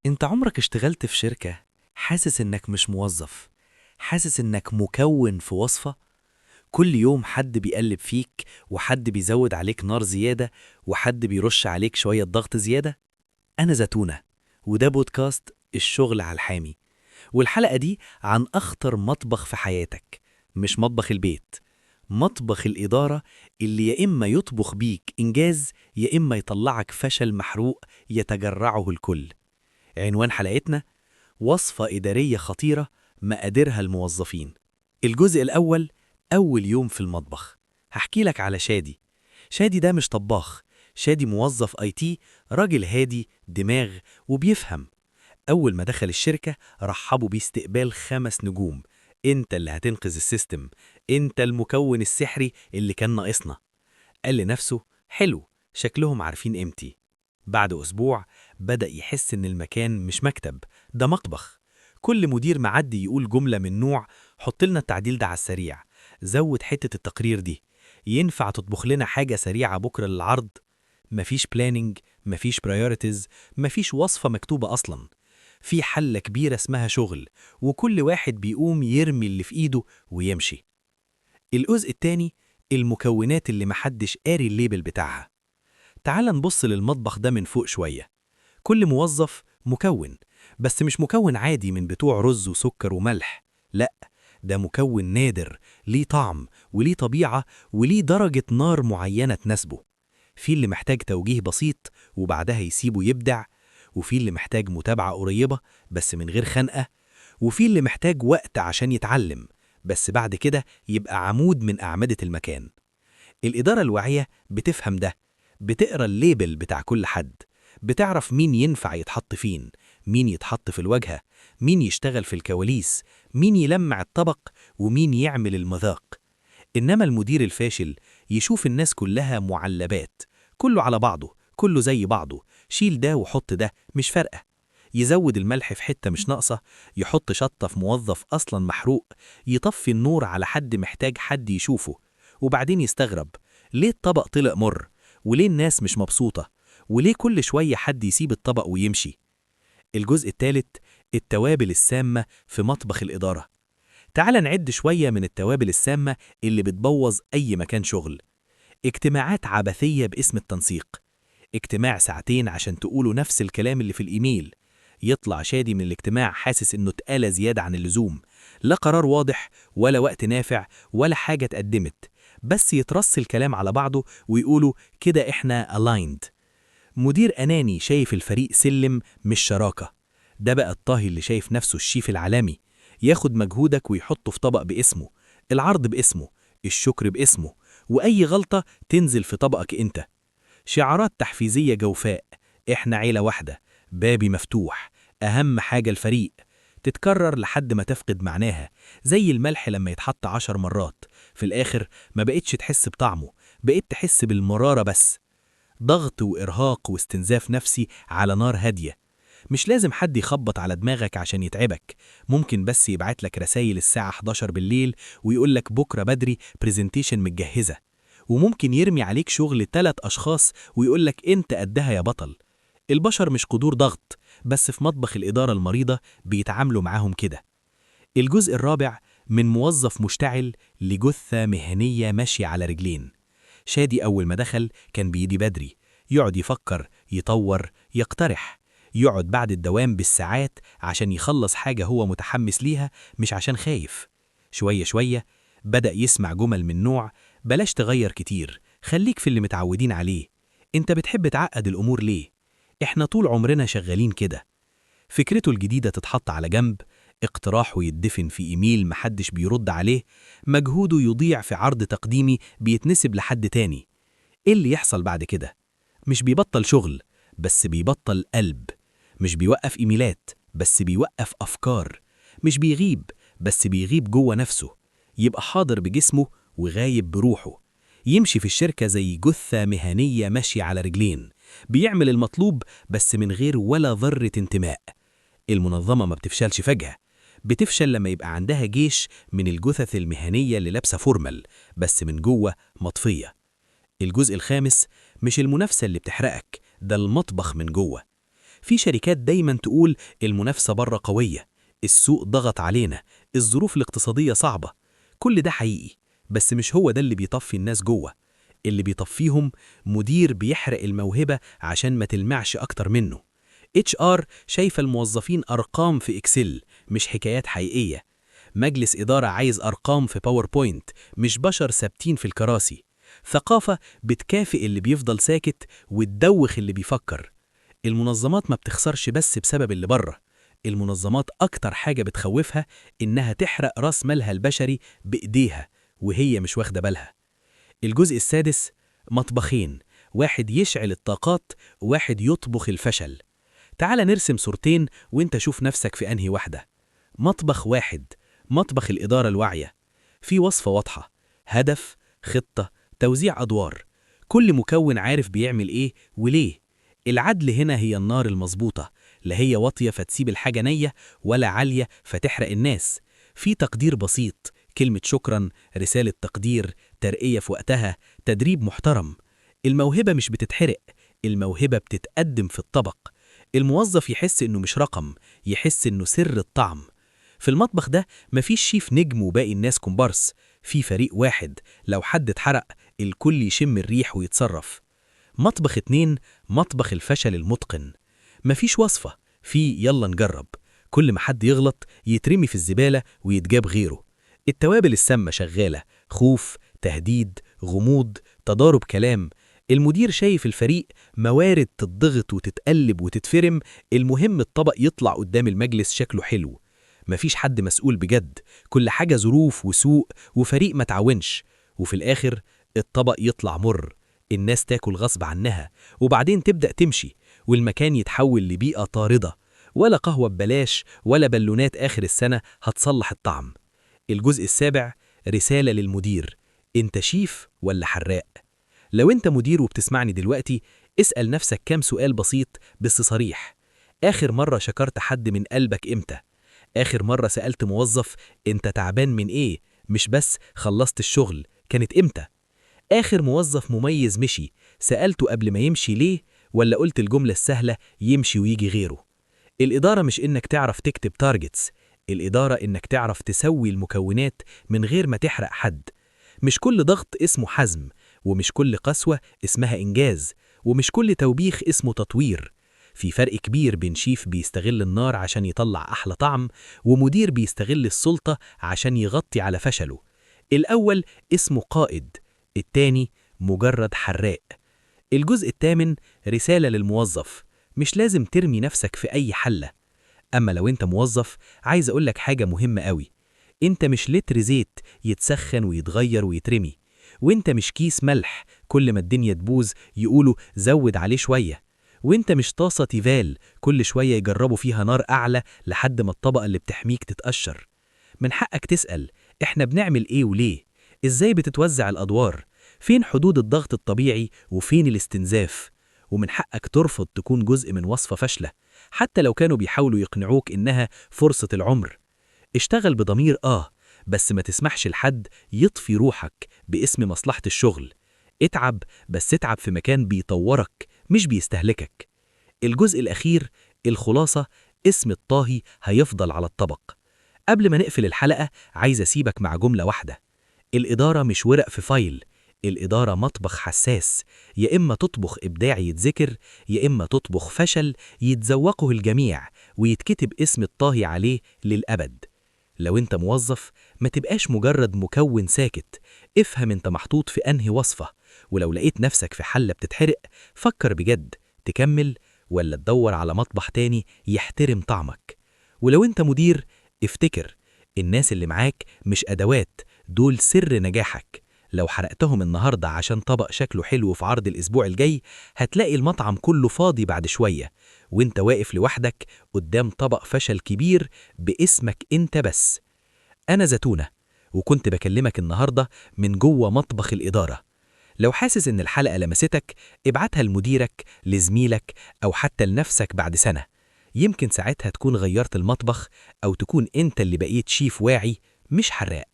انت عمرك اشتغلت في شركة حاسس انك مش موظف، حاسس انك مكون في وصفة؟ كل يوم حد بيقلب فيك، وحد بيزود عليك نار زيادة، وحد بيرش عليك شوية ضغط زيادة. أنا زتونة، وده بودكاست الشغل على الحامي، والحلقة دي عن أخطر مطبخ في حياتك، مش مطبخ البيت، مطبخ الإدارة اللي يا إما يطبخ بيك إنجاز يا إما يطلعك فشل محروق يتجرعه الكل. عنوان حلقتنا: وصفة إدارية خطيرة مقاديرها الموظفين. الجزء الأول: أول يوم في المطبخ. هحكي لك على شادي. شادي ده مش طباخ، شادي موظف IT، راجل هادي دماغ وبيفهم. أول ما دخل الشركة رحبوا بيه استقبال 5 نجوم. انت اللي هتنقذ ال system، انت المكون السحري اللي كان ناقصنا. قال لنفسه: حلو، شكلهم عارفين قيمتي. بعد أسبوع بدأ يحس إن المكان مش مكتب، ده مطبخ. كل مدير معدي يقول جملة من نوع: حط لنا التعديل ده على السريع، زود حتة التقرير دي، ينفع تطبخ لنا حاجة سريعة بكرة للعرض؟ مفيش planning، مفيش priorities، مفيش وصفة مكتوبة أصلا. في حلة كبيرة اسمها شغل، وكل واحد بيقوم يرمي اللي في إيده ويمشي. الجزء التاني: المكونات اللي محدش قاري ال label بتاعها. تعال نبص للمطبخ ده من فوق شوية. كل موظف مكون، بس مش مكون عادي من بتوع رز وسكر وملح، لا، ده مكون نادر، ليه طعم وليه طبيعة وليه درجة نار معينة تناسبه. في اللي محتاج توجيه بسيط وبعدها يسيبه يبدع، وفي اللي محتاج متابعة قريبة بس من غير خنقة، وفي اللي محتاج وقت عشان يتعلم بس بعد كده يبقى عمود من أعمدة المكان. الإدارة الواعية بتفهم ده، بتقرا ال label بتاع كل حد، بتعرف مين ينفع يتحط فين، مين يتحط في الواجهة، مين يشتغل في الكواليس، مين يلمع الطبق، ومين يعمل المذاق. إنما المدير الفاشل يشوف الناس كلها معلبات، كله على بعضه، كله زي بعضه، شيل ده وحط ده مش فارقة. يزود الملح في حتة مش ناقصة، يحط شطة في موظف أصلا محروق، يطفي النور على حد محتاج حد يشوفه، وبعدين يستغرب ليه الطبق طلع مر، وليه الناس مش مبسوطة، وليه كل شوية حد يسيب الطبق ويمشي. الجزء الثالث: التوابل السامة في مطبخ الإدارة. تعال نعد شوية من التوابل السامة اللي بتبوظ أي مكان شغل. اجتماعات عبثية باسم التنسيق، اجتماع ساعتين عشان تقولوا نفس الكلام اللي في الإيميل. يطلع شادي من الاجتماع حاسس إنه اتقال زيادة عن اللزوم، لا قرار واضح ولا وقت نافع ولا حاجة اتقدمت، بس يترص الكلام على بعضه ويقولوا كده إحنا aligned. مدير أناني شايف الفريق سلم مش شراكة. ده بقى الطاهي اللي شايف نفسه الشيف العالمي، ياخد مجهودك ويحطه في طبق باسمه، العرض باسمه، الشكر باسمه، وأي غلطة تنزل في طبقك أنت. شعارات تحفيزية جوفاء: إحنا عيلة واحدة، بابي مفتوح، أهم حاجة الفريق، تتكرر لحد ما تفقد معناها، زي الملح لما يتحط 10 مرات، في الآخر ما بقتش تحس بطعمه، بقيت تحس بالمرارة بس. ضغط وإرهاق واستنزاف نفسي على نار هادية. مش لازم حد يخبط على دماغك عشان يتعبك، ممكن بس يبعت لك رسايل الساعة 11 بالليل ويقول لك بكرة بدري presentation متجهزة، وممكن يرمي عليك شغل 3 أشخاص ويقول لك انت قدها يا بطل. البشر مش قدور ضغط، بس في مطبخ الإدارة المريضة بيتعاملوا معاهم كده. الجزء الرابع: من موظف مشتعل لجثة مهنية ماشية على رجلين. شادي أول ما دخل كان بيجي بدري، يقعد يفكر، يطور، يقترح، يقعد بعد الدوام بالساعات عشان يخلص حاجة هو متحمس ليها مش عشان خايف. شوية شوية بدأ يسمع جمل من نوع: بلاش تغير كتير، خليك في اللي متعودين عليه، انت بتحب تعقد الأمور ليه، احنا طول عمرنا شغالين كده. فكرته الجديدة تتحط على جنب، اقتراحه يدفن في إيميل محدش بيرد عليه، مجهوده يضيع في عرض تقديمي بيتنسب لحد تاني. إيه اللي يحصل بعد كده؟ مش بيبطل شغل، بس بيبطل قلب. مش بيوقف إيميلات، بس بيوقف أفكار. مش بيغيب، بس بيغيب جوه نفسه. يبقى حاضر بجسمه وغايب بروحه. يمشي في الشركة زي جثة مهنية ماشية على رجلين، بيعمل المطلوب بس من غير ولا ذرة انتماء. المنظمة ما بتفشلش فجأة، بتفشل لما يبقى عندها جيش من الجثث المهنية اللي لابسة formal بس من جوه مطفية. الجزء الخامس: مش المنافسة اللي بتحرقك، ده المطبخ من جوه. في في شركات دايما تقول المنافسة بره قوية، السوق ضغط علينا، الظروف الاقتصادية صعبة. كل ده حقيقي، بس مش هو ده اللي بيطفي الناس جوه. اللي بيطفيهم مدير بيحرق الموهبة عشان ما تلمعش أكتر منه. HR شايفة الموظفين أرقام في Excel مش حكايات حقيقية. مجلس إدارة عايز أرقام في PowerPoint مش بشر ثابتين في الكراسي. ثقافة بتكافئ اللي بيفضل ساكت وتدوخ اللي بيفكر. المنظمات ما بتخسرش بس بسبب اللي بره، المنظمات أكتر حاجة بتخوفها إنها تحرق رأس مالها البشري بإيديها وهي مش واخدة بالها. الجزء السادس، مطبخين، واحد يشعل الطاقات وواحد يطبخ الفشل. تعال نرسم صورتين وانت شوف نفسك في أنهي واحدة. مطبخ واحد، مطبخ الإدارة الواعية، في وصفة واضحة، هدف، خطة، توزيع أدوار، كل مكون عارف بيعمل إيه وليه. العدل هنا هي النار المظبوطة، لا هي واطية فتسيب الحاجة نية ولا عالية فتحرق الناس. في تقدير بسيط، كلمة شكرا، رسالة تقدير، ترقية في وقتها، تدريب محترم. الموهبة مش بتتحرق، الموهبة بتتقدم في الطبق. الموظف يحس إنه مش رقم، يحس إنه سر الطعم. في المطبخ ده مفيش شيف نجم وباقي الناس كومبارس، في فريق واحد، لو حد اتحرق الكل يشم الريح ويتصرف. مطبخ 2، مطبخ الفشل المتقن. مفيش وصفة، في يلا نجرب. كل ما حد يغلط يترمي في الزبالة ويتجاب غيره. التوابل السامة شغالة، خوف، تهديد، غموض، تضارب كلام. المدير شايف الفريق موارد تتضغط وتتقلب وتتفرم، المهم الطبق يطلع قدام المجلس شكله حلو. مفيش حد مسؤول بجد، كل حاجة ظروف وسوق وفريق ما تعاونش، وفي الآخر الطبق يطلع مر، الناس تاكل غصب عنها، وبعدين تبدأ تمشي، والمكان يتحول لبيئة طاردة. ولا قهوة ببلاش ولا بالونات آخر السنة هتصلح الطعم. الجزء السابع، رسالة للمدير، انت شيف ولا حراق؟ لو انت مدير وبتسمعني دلوقتي، اسأل نفسك كام سؤال بسيط بس صريح. آخر مرة شكرت حد من قلبك امتى؟ آخر مرة سألت موظف انت تعبان من ايه، مش بس خلصت الشغل، كانت امتى؟ آخر موظف مميز مشي، سألته قبل ما يمشي ليه، ولا قلت الجملة السهلة يمشي ويجي غيره؟ الإدارة مش إنك تعرف تكتب targets، الإدارة إنك تعرف تسوي المكونات من غير ما تحرق حد. مش كل ضغط اسمه حزم، ومش كل قسوة اسمها إنجاز، ومش كل توبيخ اسمه تطوير. في فرق كبير بين شيف بيستغل النار عشان يطلع أحلى طعم، ومدير بيستغل السلطة عشان يغطي على فشله. الأول اسمه قائد، التاني مجرد حراق. الجزء الثامن، رسالة للموظف، مش لازم ترمي نفسك في أي حلة. أما لو أنت موظف، عايز أقولك حاجة مهمة قوي، أنت مش لتر زيت يتسخن ويتغير ويترمي، وأنت مش كيس ملح كل ما الدنيا تبوظ يقولوا زود عليه شوية، وأنت مش طاسة تيفال كل شوية يجربوا فيها نار أعلى لحد ما الطبقة اللي بتحميك تتقشر. من حقك تسأل، إحنا بنعمل إيه وليه؟ إزاي بتتوزع الأدوار؟ فين حدود الضغط الطبيعي وفين الاستنزاف؟ ومن حقك ترفض تكون جزء من وصفة فاشلة، حتى لو كانوا بيحاولوا يقنعوك إنها فرصة العمر. اشتغل بضمير بس ما تسمحش لحد يطفي روحك باسم مصلحة الشغل. اتعب، بس اتعب في مكان بيطورك مش بيستهلكك. الجزء الأخير، الخلاصة، اسم الطاهي هيفضل على الطبق. قبل ما نقفل الحلقة عايز أسيبك مع جملة واحدة، الإدارة مش ورق في file، الإدارة مطبخ حساس، يا إما تطبخ إبداع يتذكر، يا إما تطبخ فشل يتذوقه الجميع ويتكتب اسم الطاهي عليه للأبد. لو أنت موظف ما تبقاش مجرد مكون ساكت، افهم أنت محطوط في أنهي وصفة، ولو لقيت نفسك في حلة بتتحرق فكر بجد تكمل ولا تدور على مطبخ تاني يحترم طعمك. ولو أنت مدير افتكر الناس اللي معاك مش أدوات، دول سر نجاحك. لو حرقتهم النهاردة عشان طبق شكله حلو في عرض الأسبوع الجاي، هتلاقي المطعم كله فاضي بعد شوية، وانت واقف لوحدك قدام طبق فشل كبير باسمك انت بس. أنا زتونة، وكنت بكلمك النهاردة من جوه مطبخ الإدارة. لو حاسس إن الحلقة لمستك، ابعتها لمديرك، لزميلك، أو حتى لنفسك بعد سنة. يمكن ساعتها تكون غيرت المطبخ، أو تكون انت اللي بقيت شيف واعي مش حراق.